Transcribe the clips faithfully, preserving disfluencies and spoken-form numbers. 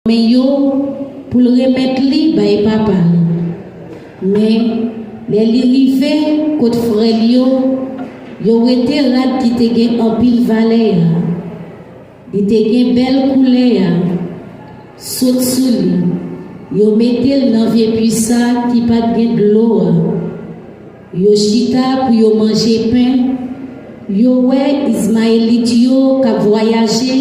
men yo pou l remèt li bay papa l. Men, lè li rive kot frè l yo, yo wete rad ki te gen anpil valè a. Li te gen bèl koulè a sot sou li. Yo mete l nan vye pwi sa ki pa t gen dlo a. Yo chita pou yo manje pen, yo wè Izmayelit yo k ap vwayaje,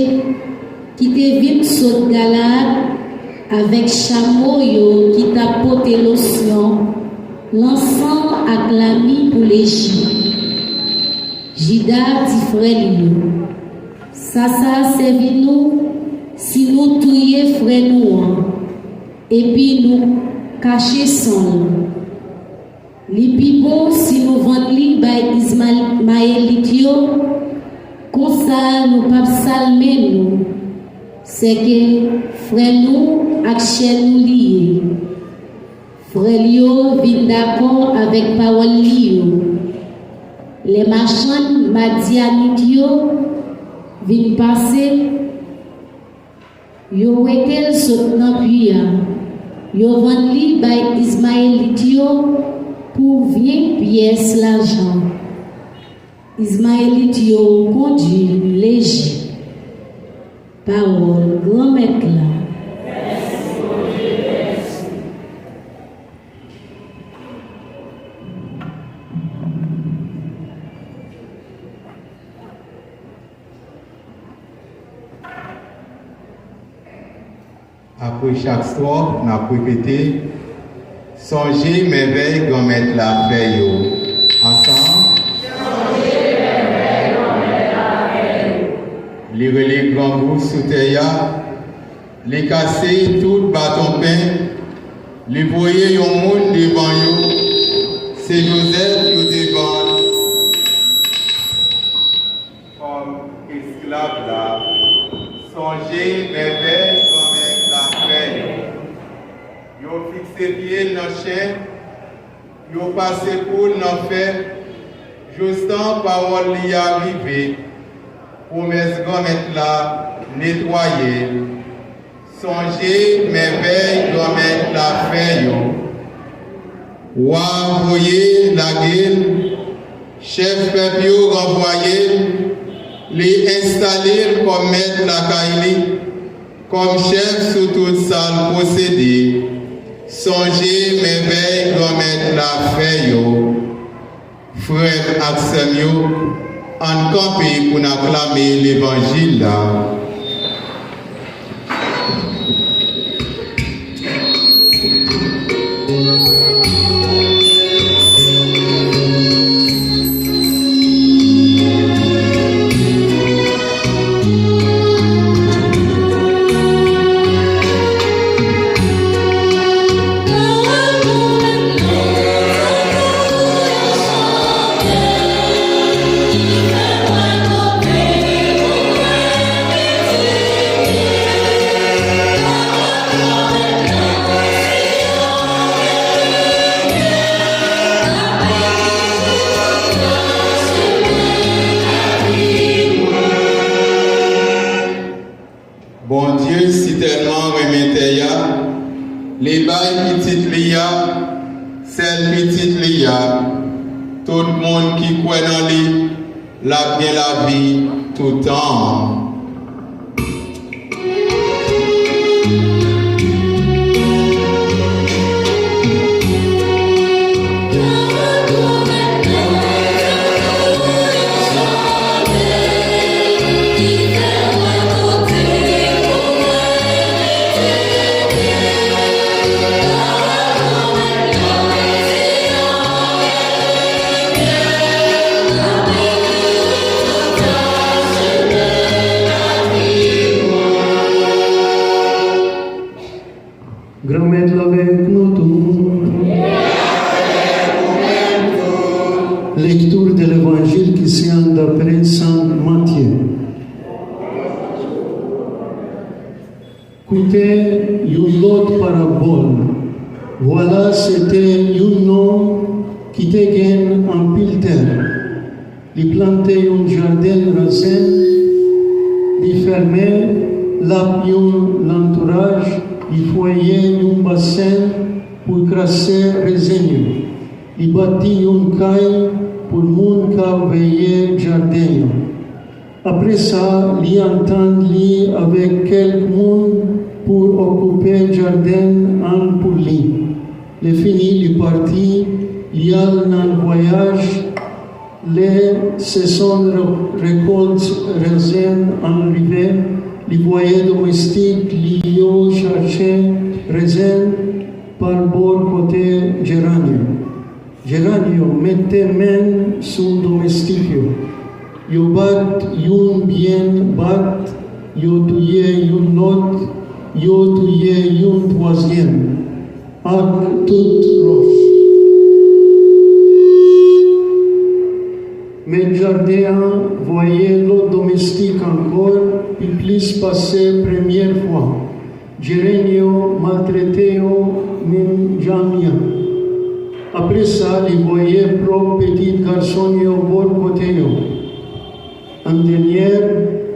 ki te vin sot Galaad avèk chamo yo ki t ap pote losyon, lansan ak lami pou Lejip. Jida di frè li yo, "Sa sa sèvi nou si nou touye frè nou an, epi nou kache san l? Li pi bon si nou vann li bay Izmayelit yo, konsa nou p ap sal men nou. Sèke frè nou ak chè nou li ye." Frè l yo vin dakò avèk pawòl li yo. Lè machann Madyanit yo vin pase, yo wete l sot nan pwi a. Yo vann li bay Izmayelit yo pou vye pyès lajan. Izmayelit yo kondwi l Lejip. Pawòl Granmèt la. Apre chak stwòf, n ap repete, "Sonje mèvèy Granmèt la fè yo." Ansanm. Li rele grangou sou tè a, li kase tout baton pen, li voye yon moun devan yo, se Jozèf yo te vann kòm esklav la. Sonje mèvèy Granmèt la fè yo. Yo fikse pye l nan chen, yo pase kou l nan fè, joustan pawòl li a rive. Pwomès Granmèt la netwaye l. Sonje mèvèy Granmèt la fè yo. Wa voye lage l, chèf pèp yo ranvwaye l, li enstale l kòm mèt lakay li, kòm chèf sou tout sa l posede. Sonje mèvèy Granmèt la fè yo. Frè m ak sè m yo, ann kanpe pou n aklame levanjil la. Bondye sitèlman renmen tè a, li bay pitit li a, sèl pitit li a. Tout moun ki kwè nan li, l ap gen lavi toutan. Granmèt la avèk nou tou. Lecture de l'Évangile qui se lit d'après Saint Matthieu. Koute yon lòt parabòl. Vwala, se te yon nonm ki te gen anpil tè. Li plante yon jaden razen, li fèmen L ap yon lantouraj, li fouye yon basen pou krase rezen yo. Li bati yon kay pou moun k ap veye jaden an. Apre sa, li antann li avèk kèk moun pou okipe jaden an pou li. Lè fini, li pati, li al nan vwayaj. Lè sezon re-, rekòlt rezen an rive, li voye domestik li yo chache rezen pa bò kote jeran yo. Jeran yo mete men sou domestik yo. Yo bat youn byen bat, yo touye youn lòt, yo touye youn twazyèm ak tout wòch. Mèt jaden an voye lòt domestik ankò, pi plis pase premye fwa. Jeran yo maltrete yo menm jan an. Apre sa, li voye pwòp pitit gason yo bò kote yo. An dènye,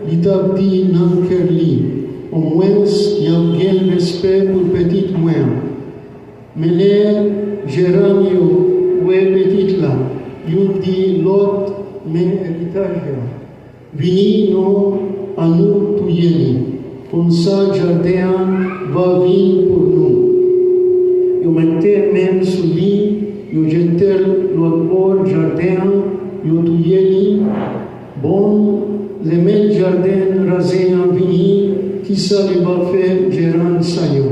li t ap di nan kè li, omwens y ap gen respè pou pitit mwen an. Men lè jeran yo wè pitit la, yo di lòt, men eritaj la. Vini non, annou touye li. Konsa jaden an va vin pou nou. Yo mete men sou li, yo jete l lòt bò jaden an, yo touye li. Bon, lè mèt jaden rezen an vini, kisa li va fè jeran sa yo?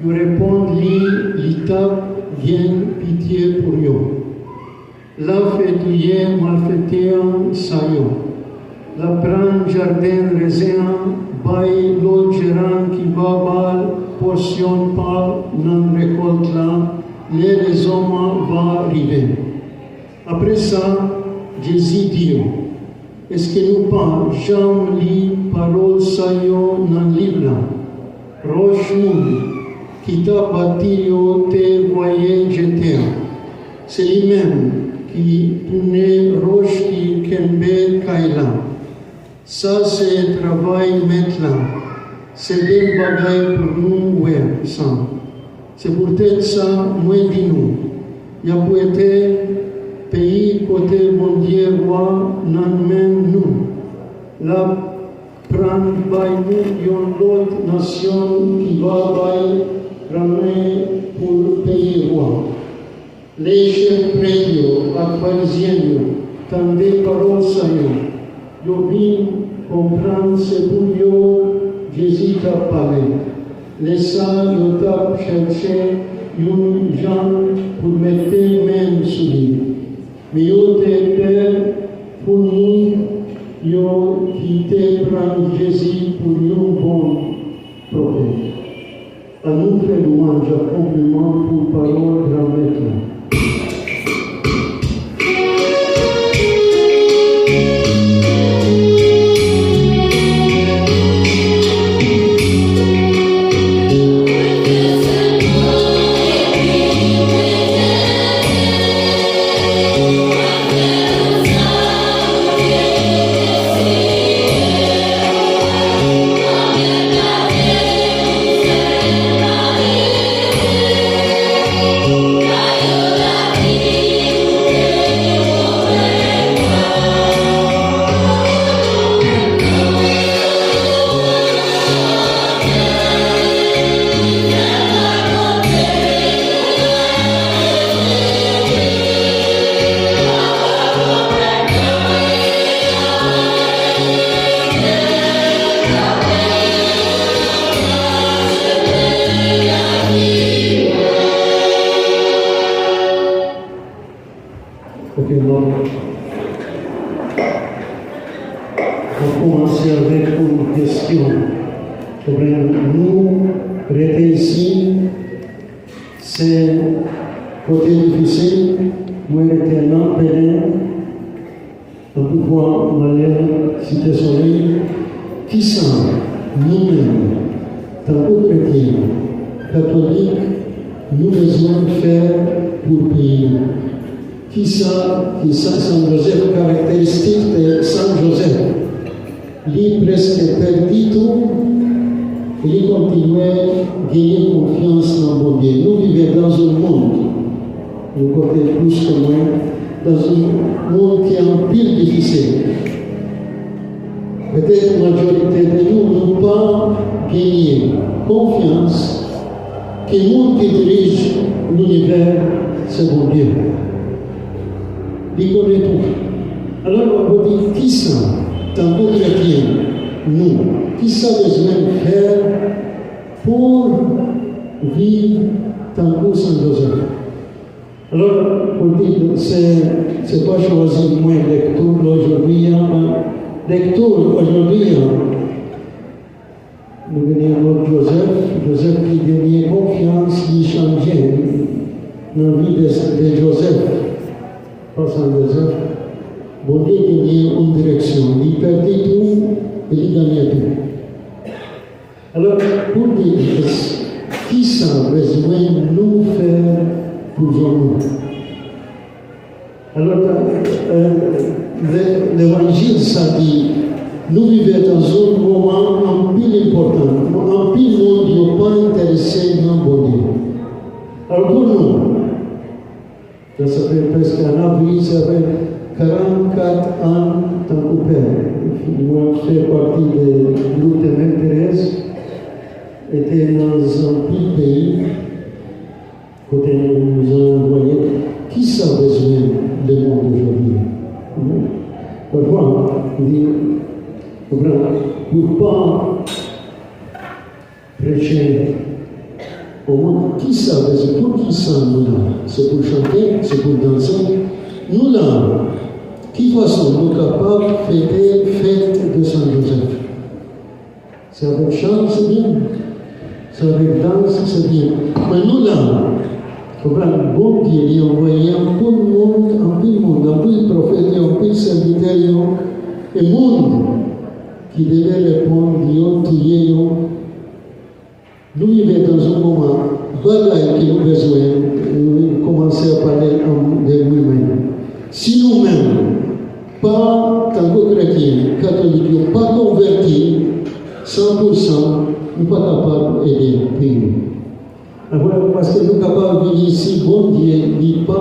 Yo reponn li, li t ap gen pitye pou yo. L ap fè touye malfektè sa yo. L ap pran jaden rezen an, bay lòt jeran ki va ba l pòsyon pa l nan rekòlt la, lè lèzòm an va rive. Apre sa, Jezi di yo, èske nou pa janm li pawòl sa yo nan liv la? Wòch moun ki t ap bati yo te voye jete an, se li menm ki tounen wòch ki kenbe kay la. Sa se travay Mèt la. Se bèl bagay pou nou wè sa. Se poutèt sa mwen di nou, y ap prete peyi kote Bondye wa nan men nou. L ap pran bay nou yon lòt nasyon ki va bay ranmen pou peyi wa. Lè chèf prèt yo ak Farizyen yo tande pawòl sa yo, yo vin konprann se pou yo Jezi t ap pale. Lè sa a, yo t ap chèche yon jan pou mete men sou li. Men yo te pè foul moun yo ki te pran Jezi pou yon bon pwofèt. Annou fè lwanj ak konpliman pou pawòl Granmèt la. Ok, nou, nou kòmanse avèk yon kesyon. Ebyen, nou rete isi, se kote difisil, mwen rete nan Belen, nan pouvwa malè Site Solèy, kisa nou menm, tankou kretyen katolik, nou bezwen fè pou peyi nou? Kisa ki San, San Jozèf, karakteristik de San Jozèf? Li prèske pèdi tou, e li kontinye genyen konfyans nan Bondye. Nou vive dans un monde, nou kote plis ke mwen, dans un monde ki anpil difisil. Petèt majorite de nou, nou pa genyen konfyans ke moun ki dirije linivè se Bondye. Li konnen tou. Alò, nou di kisa, tankou kretyen, nou, kisa bezwen fè pou viv tankou San Jozèf? Alò, pou di, se, se pa chwazi mwen lekti ojodi a, lekti ojodi a, nou genyen lòt Jozèf, Jozèf ki genyen konfyans, li chanje nan vi de, de Jozèf. Pa San Jozèf, Bondye genyen yon direksyon, li pèdi tou, e li genyen tou. Alò, pou di, kisa bezwen nou fè pou zòn nou? Alò, euh, le- levanjil sa di, nou vive dans un moman anpil enpòtan. Anpil moun yo pa enterese nan Bondye. Alò, pou nou, sa fè prèske an avril, sa fè karannkat an tankou pè. Mwen fè pati de gwoup de Mè Terèz, e te nan anpil peyi. Kote nou bezwen voye, kisa bezwen lemonn ojodi? Pafwa, li, konprann, pou pa preche o moun, kisa bezwen, pou kisa nou la? Se pou chante, se pou danse. Nou la, ki fason nou kapab fete fèt de San Jozèf? Se avèk chan, se byen. Se avèk dans, se byen. Men nou la, konprann, Bondye li anvoye anpil moun, anpil moun, anpil pwofèt yo, anpil sèvitè yo, e moun ki devè reponn yo, touye yo. Nou rive nan yon moman, bagay ke nou bezwen, nou kòmanse ap pale an de mwen menm. Si nou menm, pa, tankou kretyen katolik yo, pa konvèti san pou san, nou pa kapab ede peyi nou. Apre, paske nou kapab vin isi, Bondye, li pa,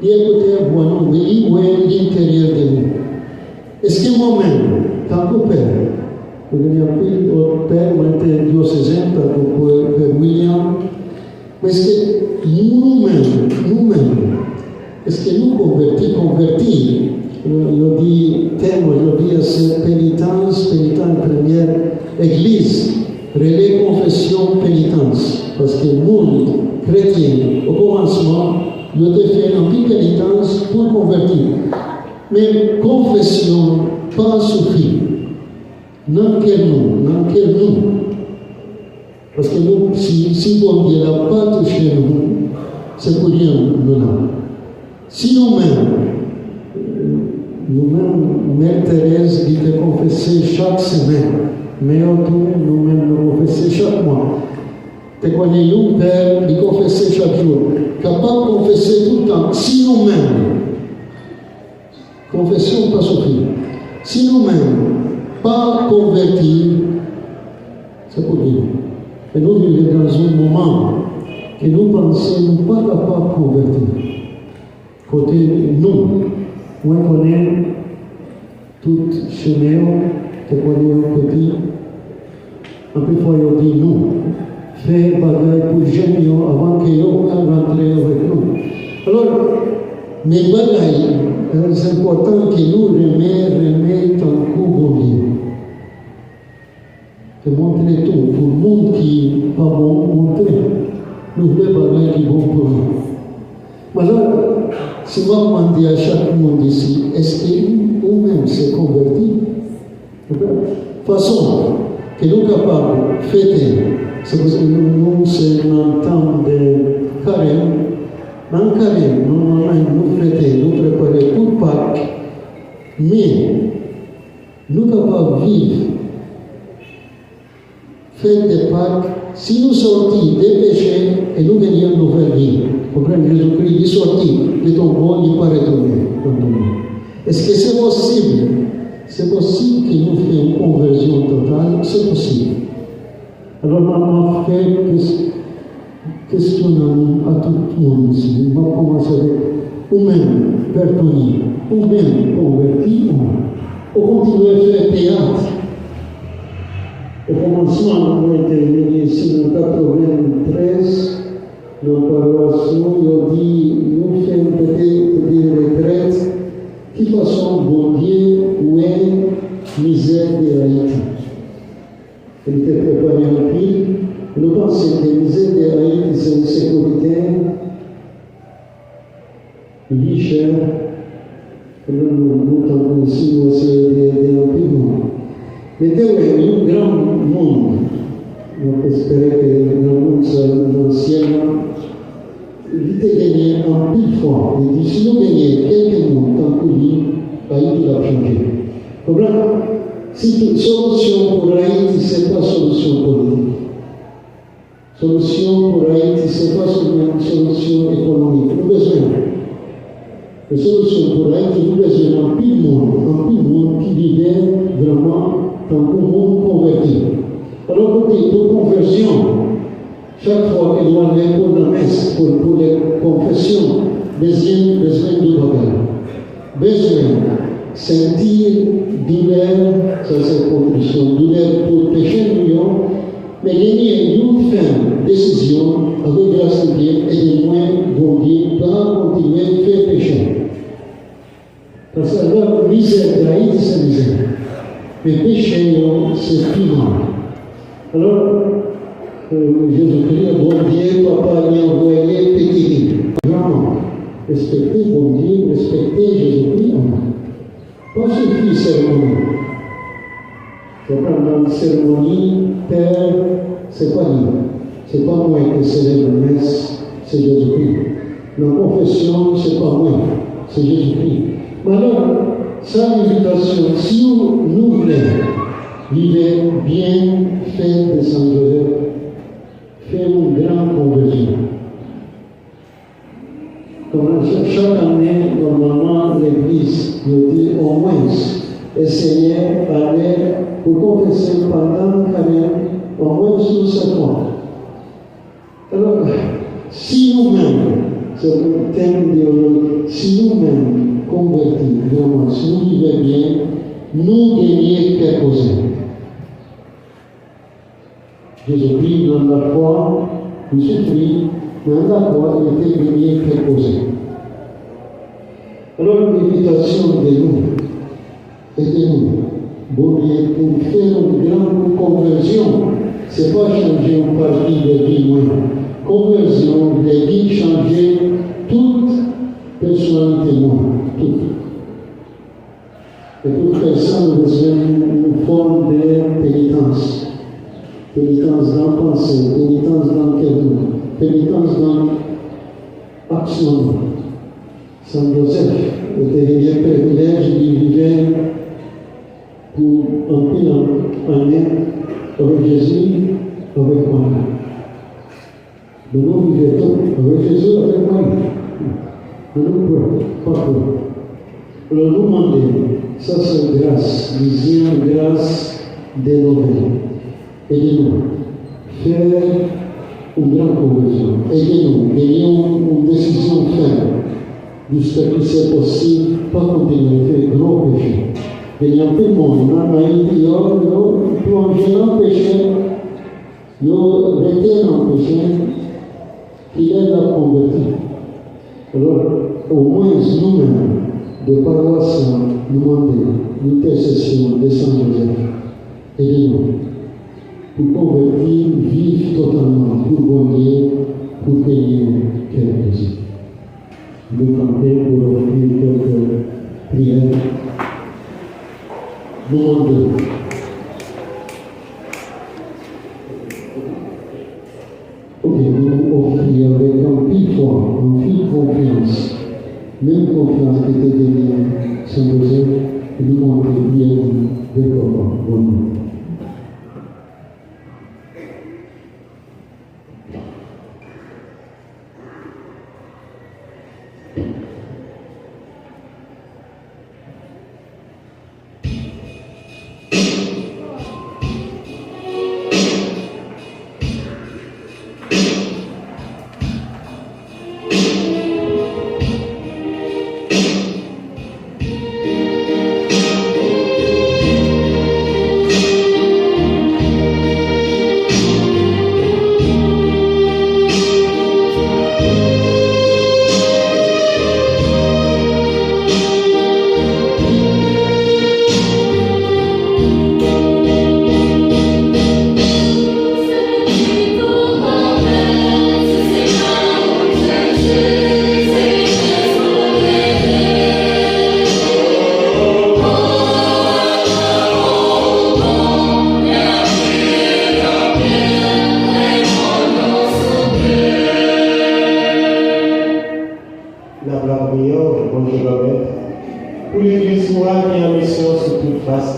li ekoute vwa nou, men li wè lenteryè de nou. Èske mwen menm, tankou pè, mwen gen anpil lòt pè, mwen te dyosezen, tankou pè, pè William, men èske nou, nou menm, nou menm, èske nou konvèti, konvèti? Yo, yo di, tèm ojodi a se penitans, penitans, premyè legliz, rele konfesyon, penitans. Paske moun, kretyen, o kòmansman, yo te fè anpil penitans pou konvèti. Men konfesyon pa sifi. Nan kè nou, nan kè nou. Paske nou, si, si Bondye la pa touche nou, se pou ryen nou la. Si nou menm, nou menm, Mè Terèz, li te konfese chak semèn. Men yo tou, nou menm, nou konfese chak mwa. Te konnen yon pè, li konfese chak jou. Kapab konfese tout tan. Si nou menm, konfesyon pa sifi. Si nou menm pa konvèti, se pou di nou. E nou rive nan yon moman ke nou panse nou pa kapab konvèti. Kote nou, mwen konnen tout chemen yo, te konnen yo kote. Anpil fwa yo di nou, fè bagay pou jèn yo avan ke yo al rantre avèk nou. Alò, men bagay, eh, se enpòtan ke nou renmen, renmen tankou Bondye. Te montre tou pou moun ki pa bon, montre. Nou vle bagay ki bon pou nou. Alò, si m ap mande a chak moun isi, èske ou menm se konvèti? Fason ke nou kapab fete, se paske nou, nou se nan tan de karèm. Nan karèm, nou, nou, nou fete, nou prepare pou Pak. Men, nou kapab viv fèt de Pak si nou sòti de peche e nou genyen yon nouvèl vi. Konprann, Jezikri, li sòti de tonbo, li pa retounen nan tonbo. Èske se posib Se posib ke nou fè yon konvèsyon total, se posib. Alò, m ap, m ap fè kes-, kesyonman a tout moun isi. M ap kòmanse avèk ou menm, Pè Tony, ou menm konvèti ou non? Ou kontinye fè teyat? Okòmansman, mwen te vini isi nan katreventrèz, nan pawas nou, yo di nou fè yon pete de retrèt. Ki fason Bondye wè mizè de Ayiti? Li te prepare anpil. Nou panse ke mizè de Ayiti se ensekirite, vi chè, nou, nou, nou tankou si nou eseye de ede anpil moun. Men te wè yon granmoun, nou espere ke granmoun sa nan syèl la, li te genyen anpil fwa. Li di, si nou genyen kèlke moun tankou li, Ayiti l ap chanje. Konprann? Si tout solisyon pou Ayiti, se pa solisyon politik. Solisyon pou Ayiti, se pa sèlman solisyon ekonomik. Nou bezwen. Men solisyon pou Ayiti, nou bezwen anpil moun, anpil moun ki vive vrèman tankou moun konvèti. Alò, kote pou konvèsyon, chak fwa ke nou al pou nan mès, pou, pou lè konfesyon, bezwen, bezwen de bagay. Bezwen santi doulè, sa se kontrisyon, doulè pou peche nou yo, men genyen yon fèm desizyon, avèk gras de Dye, ede mwen, Bondye pa kontinye fè peche. Paske lòt mizè de Ayiti se mizè. Men peche yo se piman. Alò, euh, Jezikri, Bondye, Papa, li anvoye pete li. Vrèman, respekte Bondye, respekte Jezikri, amen. Pa sifi seremoni. Konprann nan seremoni, pè, se pa li. Se pa mwen ki selebre mès, se Jezikri. Nan konfesyon, se pa mwen, se Jezikri. Alò, sa envitasyon, si nou vle vive byen fèt de San Jozèf, fè yon gran konvèsyon. Kòman chak, chak ane, nòmalman, legliz, yo di omwens, eseye ale pou konfese pandan karèm, omwens yon sèl fwa. Alò, si nou menm, se yon tèm teyolojik, si nou menm konvèti, vrèman, si nou vive byen, nou genyen kè poze. Jezikri nan lakwa, li soufri, men an lakwa, li te premye kè poze. Alò, envitasyon de nou, ede nou, Bondye, pou fè yon gran konvèsyon, se pa chanje yon pati de vi mwen. Konvèsyon vle di chanje tout pèsonalite mwen, tout. E pou fè sa, nou bezwen yon fòm de penitans. Penitans nan panse, penitans nan kè nou, penitans nan aksyon nou. San Jozèf, yo te genyen privilèj li vive pou anpil an-, ane avèk Jezi, avèk Mari. Men nou vive tou avèk Jezi, avèk Mari. Men nou kwè, pa kwè. Alò nou mande, sa se gras, li di an gras de nouvèl. Ede nou fè yon gran konvèsyon. Ede nou genyen yon, yon desizyon fèm. Jiska ke se posib, pa kontinye fè gwo peche. Genyen anpil moun nan Ayiti, yo, yo plonje nan peche. Yo rete nan peche, kilè n ap konvèti? Alò, omwen nou menm, de pawas la, nou mande entèsesyon de San Jozèf, ede nou pou konvèti, viv totalman pou Bondye, pou genyen kè poze. Nou kanpe pou ofri kèk priyè. Nou mande. Ok, nou ofri avèk anpil fwa, anpil konfyans, menm konfyans ki te genyen San Jozèf, nou mande priyè nou de papa, bon nou.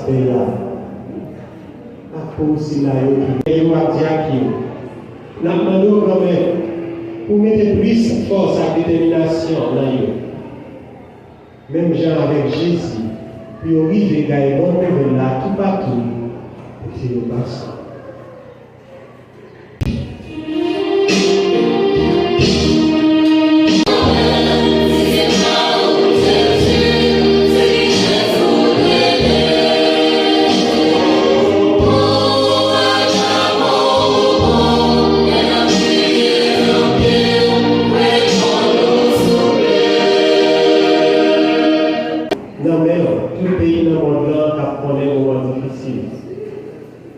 Pè a, ak pou sila yo ki gen yo ak dyak yo. N ap mande w, Granmèt, pou w mete plis fòs ak detèminasyon nan yo, menm jan avèk Jezi, pou yo rive gaye bon nouvèl la toupatou kote yo pase. Nan men w, tout peyi nan mond lan k ap konnen moman difisil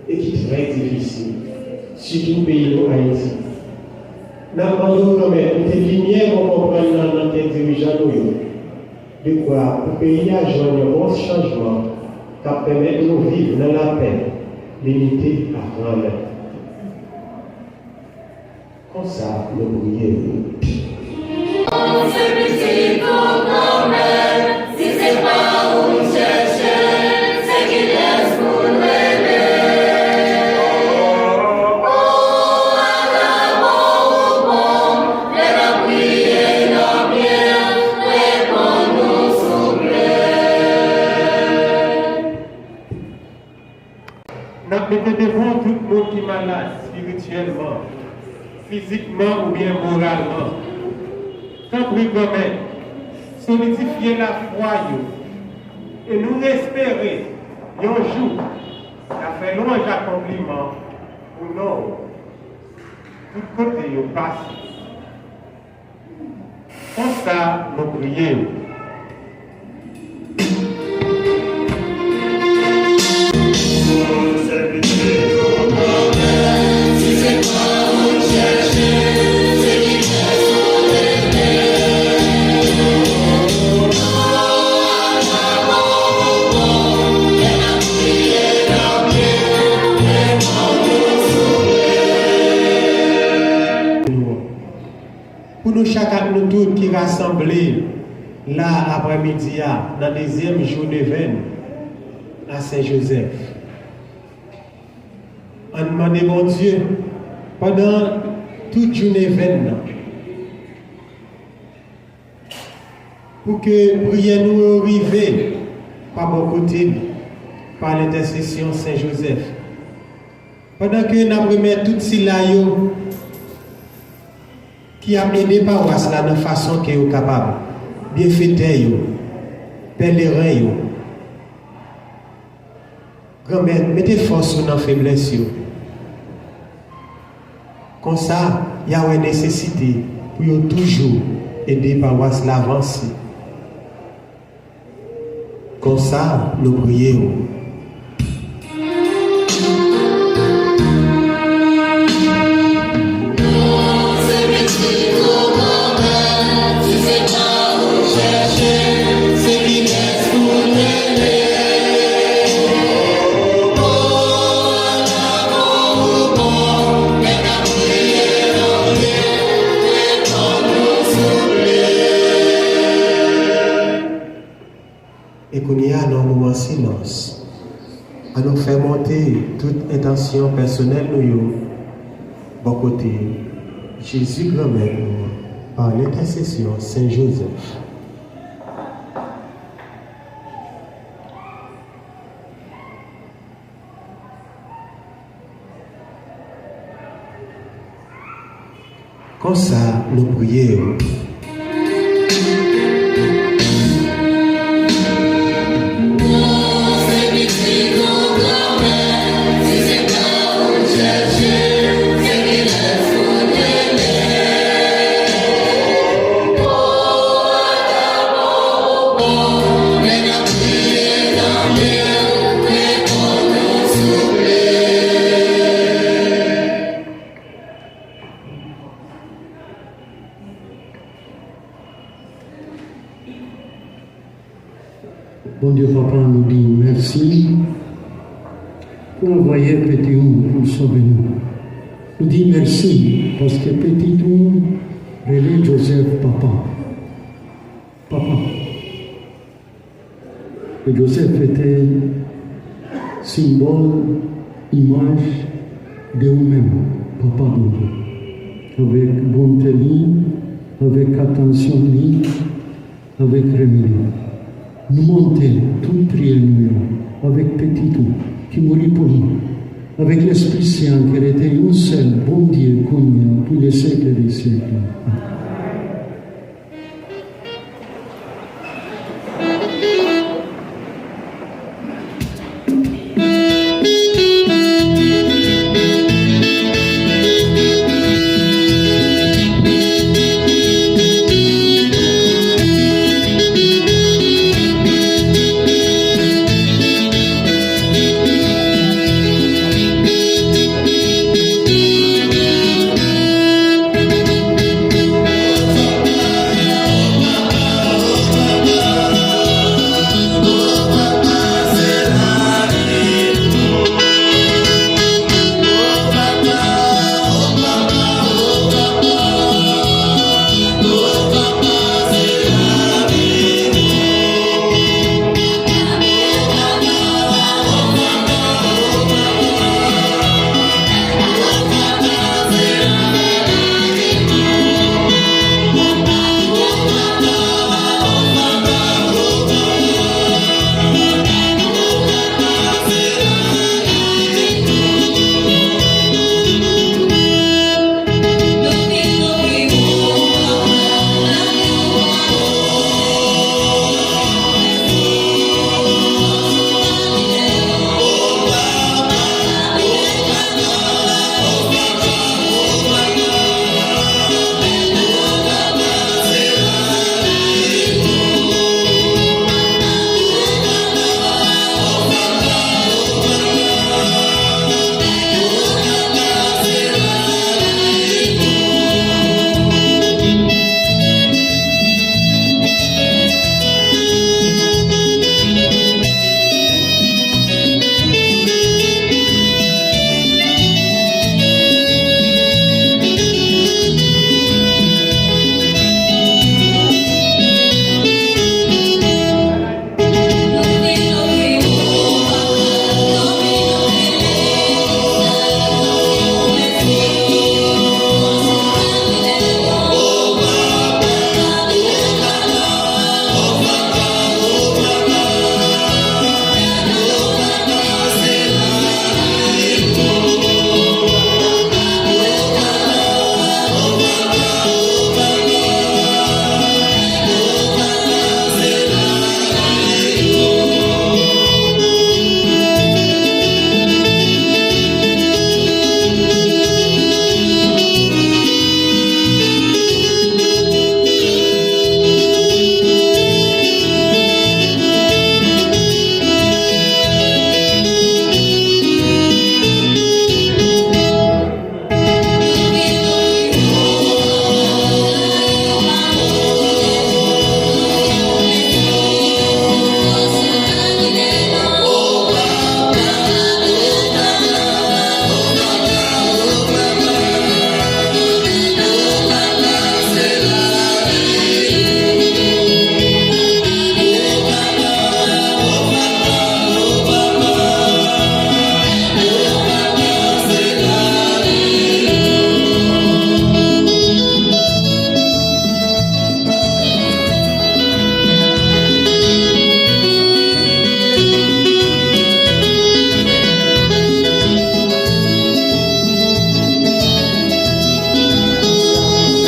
e ki trè difisil, sitou peyi nou Ayiti. N ap mande w, Granmèt, mete limyè bon konprann nan nan tèt dirijan nou yo, dekwa pou peyi a jwenn yon bon chanjman k ap pèmèt nou viv nan lapè, linite ak lanmè. Konsa, nou priye. N ap mete devan w tout moun ki malad espirityèlman, fizikman oubyen moralman. Tanpri, Granmèt, solidifye lafwa yo, e nou espere yon jou n a fè lwanj ak konpliman pou non w tout kote yo pase. Konsa, nou priye. Pou nou chak ak nou tout ki rasanble la aprèmidi a nan dezyèm jou Nevèn a Sen Jozèf, ann mande Bondye pandan tout jou Nevèn nan pou ke priyè nou yo rive pa bò kote l, pa lentèsesyon Sen Jozèf. Pandan ke n ap remèt tout sila yo ki ap ede pawas la nan fason ke yo kapab, byenfetè yo, pèleren yo, Granmèt, mete fòs ou nan feblès yo. Konsa, y a wè nesesite pou yo toujou ede pawas la vanse. Konsa, nou priye w. E kounye a, nan yon moman silans, ann nou fè monte tout entansyon pèsonèl nou yo bò kote Jezi, Granmèt nou an, pa lentèsesyon Sen Jozèf. Konsa, nou priye w. Bondye Papa, nou di w mèsi pou anvwaye Pitit ou pou l sove nou. Nou di w mèsi paske Pitit ou rele Jozèf Papa. Papa. E Jozèf te Sinbòl, imaj de ou menm, Papa Bondye, avèk bonte li, avèk atansyon li, avèk renmen li. Nou monte tout priyè nou yo avèk Pitit ou ki mouri pou nou, avèk Lespri Sen an ki rete yon sèl Bondye kounye a pou lè syèk dè syèk.